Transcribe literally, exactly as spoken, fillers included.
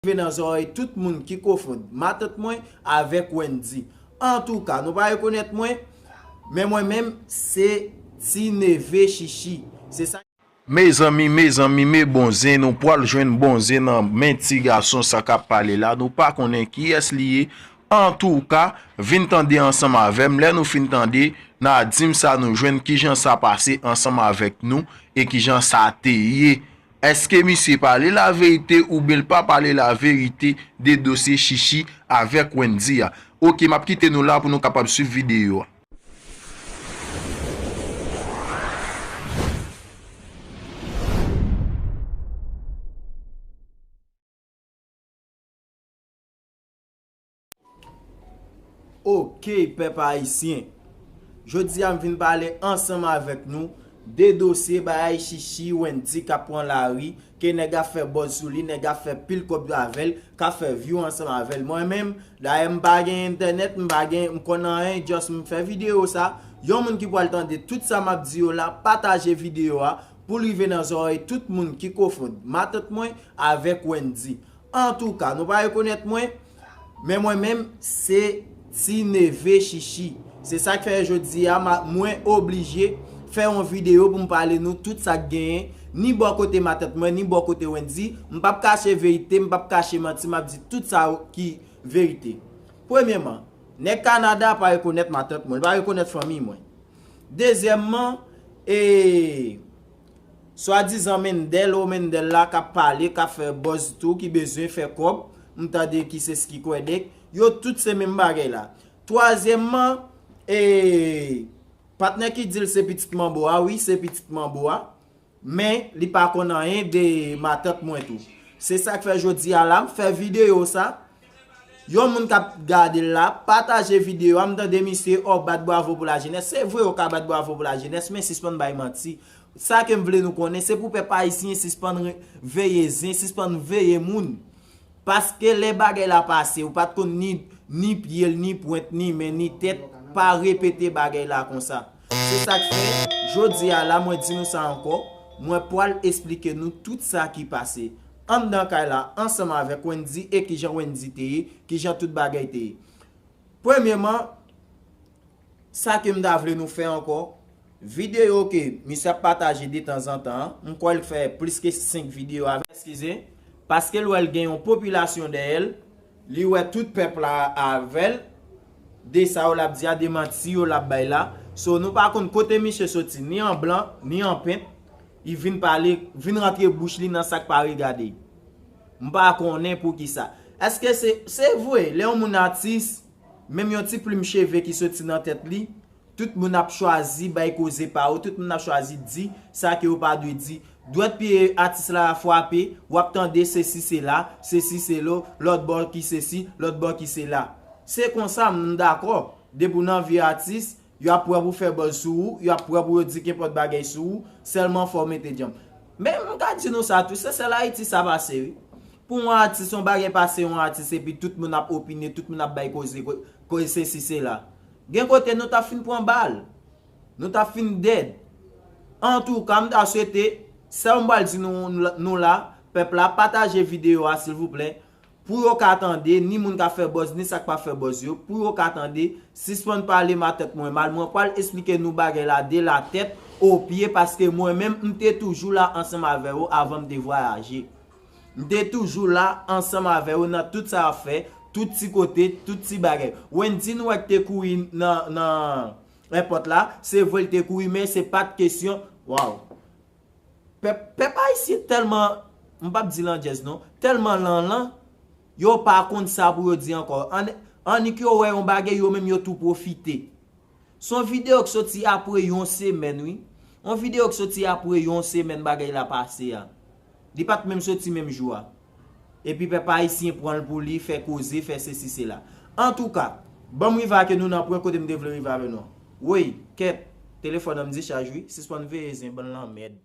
rive nan zòrèy tout moun ki konfonn matant mwen avèk Wendy. Antouka, nou pa rekonèt mwen, men mwen menm, se ti neve Chichi. Se sa. Mezanmi, mezanmi, me bon zen, nou pwal jwenn bon zen nan men ti gason sa k ap pale la. Nou pa konnen kiyès li ye. Antouka, vin tande ansanm avè m. Lè nou fin tande, n a di m sa nou jwenn, kijan sa pase ansanm avèk nou e kijan sa te ye. Èske misye pale laverite oubyen l pa pale laverite de dosye Chichi avèk Wendy a? Oke, m ap kite nou la pou nou kapab swiv videyo a. Oke, pèp ayisyen. Jodi a, m vin pale ansanm avèk nou de dosye bagay Chichi Wendy k ap pran lari, ke nèg ap fè buzz sou li, nèg ap fè pil kòb avè l, k ap fè view ansanm avè l. Mwen menm, dayè, m pa gen entènèt, m pa gen, m konn anyen, just m fè videyo sa. Yon moun ki pral tande tout sa m ap di yo la, pataje videyo a pou l rive nan zòrèy tout moun ki konfonn matant mwen avèk Wendy. Antouka, nou pa rekonèt mwen, men mwen menm, se ti neve Chichi. Se sa k fè jodi a, ma-, mwen oblije fè yon videyo pou m pale nou tout sa k genyen, ni bò kote matant mwen, ni bò kote Wendy. M p ap kache verite, m p ap kache manti, m ap di tout sa ki verite. Premyèman, nèg Kanada pa rekonèt matant mwen, li pa rekonèt fanmi mwen. Dezyèmman, e, swadizan Mendel, o Mendel la k ap pale, k ap fè buzz tou, ki bezwen fè kòb, m tande ki se Ski Kwèdèk, yo tout se menm bagay la. Twazyèmman, e, patnè ki di l se pitit manbo a, wi, se pitit manbo a, men li pa konn anyen de matant mwen tou. Se sa k fè jodi a la, m fè videyo sa, yon moun k ap gade l la, pataje videyo a, m tande misye, o, bat bravo pou lajenès. Se vre, yo ka bat bravo pou lajenès, men sispann bay manti. Sa ke m vle nou konnen, se pou pèp ayisyen sispann re-, veye zen, sispann veye moun. Paske lè bagay la pase, ou pa t konn ni, ni pye l, ni pwent, ni men, ni tèt, pa repete bagay la konsa. Se sa k fè, jodi a la, mwen di nou sa ankò, mwen pral esplike nou tout sa ki pase anndan kay la, ansanm avèk Wendy e kijan Wendy te ye, kijan tout bagay te ye. Premyèman, sa ke m ta vle nou fè ankò, videyo ke misye ap pataje detanzantan an, m kwè l fè plis ke senk videyo avè, eskize, paske l wè l gen yon popilasyon dèyè l, li wè tout pèp la avè l, de sa yo l ap di a, de manti yo l ap bay la. So, nou pa konn kote misye soti, ni an blan, ni an pent, li vin pale, vin rantre bouch li nan sa k pa regade. M pa konnen poukisa. Èske se, se vre, lè yon moun atis, menm yon ti plim cheve ki soti nan tèt li, tout moun ap chwazi bay koze pa yo, tout moun ap chwazi di sa ke yo pa dwe di. Dwèt pye atis la frape, w ap tande sesi sela, sesi selo, lòt bò ki sesi, lòt bò ki sela. Se konsa, m dakò. Depi w nan vi atis, y ap prè pou fè buzz sou ou, y ap prè pou yo di kenpòt bagay sou ou, sèlman fò w mete djanm. Men m ka di nou sa tou, se sèl Ayiti sa pase, wi. Pou yon atis, yon bagay pase yon atis, epi tout moun ap opine, tout moun ap bay koze, ko-, koze sesi, sela. Gen kote nou t ap fin pran bal. Nou t ap fin dead. Antouka, m ta swete, sa m pral di nou, nou la, pèp la, pataje videyo a, silvouplè. Pou yo ka tande, ni moun k ap fè buzz, ni sa k pa fè buzz yo, pou yo ka tande, sispann pale matant mwen mal. Mwen pral esplike nou bagay la de la tèt o pye, paske mwen menm, m te toujou la ansanm avè yo avan m te vwayaje. M te toujou la ansanm avè yo nan tout sa y ap fè, tout ti kote, tout ti bagay. Wendy nou wè k te kouri nan, nan èpòt la, se vre l te kouri, men se pa t kesyon, waw. Pèp, pèp ayisyen tèlman, m p ap di landjèz non, tèlman lanlan, yo pa konn sa pou yo di ankò. Ann, annik yo wè yon bagay, yo menm yo tou pwofite. Se yon videyo k soti apre yon semèn, wi. Yon videyo k soti apre yon semèn bagay la pase a. Li pa t menm soti menm jou a. Epi pèp ayisyen pran l pou li, fè koze, fè sesi, sela. Antouka, ban m rive ak nou nan pwen kote m te vle rive avè nou an. Woy, kèt, telefòn an m dichaj wi, sispann veye zen, bann lanmèd.